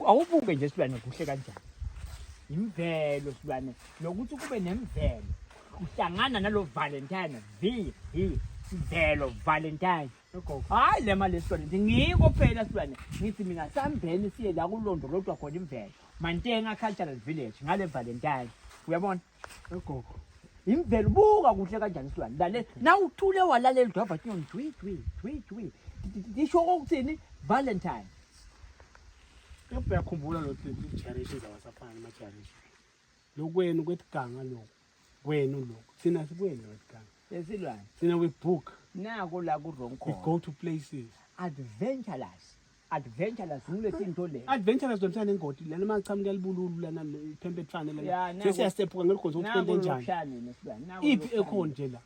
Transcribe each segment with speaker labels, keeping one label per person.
Speaker 1: Awubuke nje silwane kuhle kanjani. Imvelo silwane lokuthi kube nemvelo kuhlangana nalo Valentine V V mvelo Valentine. Hayi le mali silwane ngiko phela silwane ngithi mina sambeni siye la kulondolotwa khona imvelo. Mantenga Cultural Village ngale Valentine. Uyabona?
Speaker 2: Gogo.
Speaker 1: Imvelo buka kuhle kanjani silwane. Lalela nawuthule walalela udwava tinyoni jwi jwi jwi jwi. Tisho ukuthini? Valentine.
Speaker 2: Kepha uyakhumbula lo generation zawasafana ama generation. Lokwenu kwetiganga lokhu. Kwenu lokhu. Thina sikwenu kwetiganga.
Speaker 1: Lesilwane.
Speaker 2: Thina we book.
Speaker 1: Nako la ku wrong
Speaker 2: We
Speaker 1: khona.
Speaker 2: go to places.
Speaker 1: Adventurous. Adventurous nguletinto le.
Speaker 2: Adventurous lomhlane engodi lana machamuka libululu lana iphempethwane
Speaker 1: Ya,
Speaker 2: lana.
Speaker 1: nako-
Speaker 2: Sesiyasephuka ngeligonzo ukuthi
Speaker 1: Nako
Speaker 2: kwente njani.
Speaker 1: lokuhlane nesilwane. Nako
Speaker 2: Iphi
Speaker 1: lokuhlane.
Speaker 2: ekhona nje la?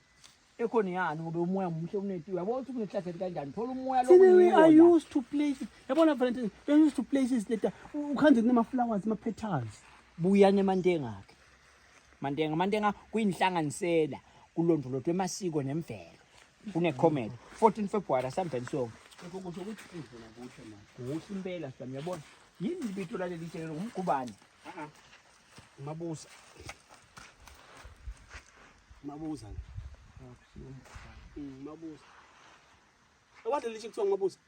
Speaker 1: Ekhona yani ngoba umoya muhle unetiwe. Yabo ukuthi kunehlahla kanjani. Thola umoya
Speaker 2: Thina we are
Speaker 1: lokuyiwo la.
Speaker 2: used to places. Yabona Valentine, we are used to places leta ukhanze kunama flowers, ama petals.
Speaker 1: Buya nemantenga akhe. Mantenga mantenga kuyinhlanganisela kulondolotwa emasiko nemvelo. Kune comedy 14 February asambeni sonke.
Speaker 2: Lokho kusho ukuthi ivuna kuhle manje.
Speaker 1: Kuhle impela sami uyabona. Yini libito laleli tshelo ngumgubane.
Speaker 2: Ah. Mabuza. Mabuza. Mabuza. Awadle lisho kuthiwa nguMabuza.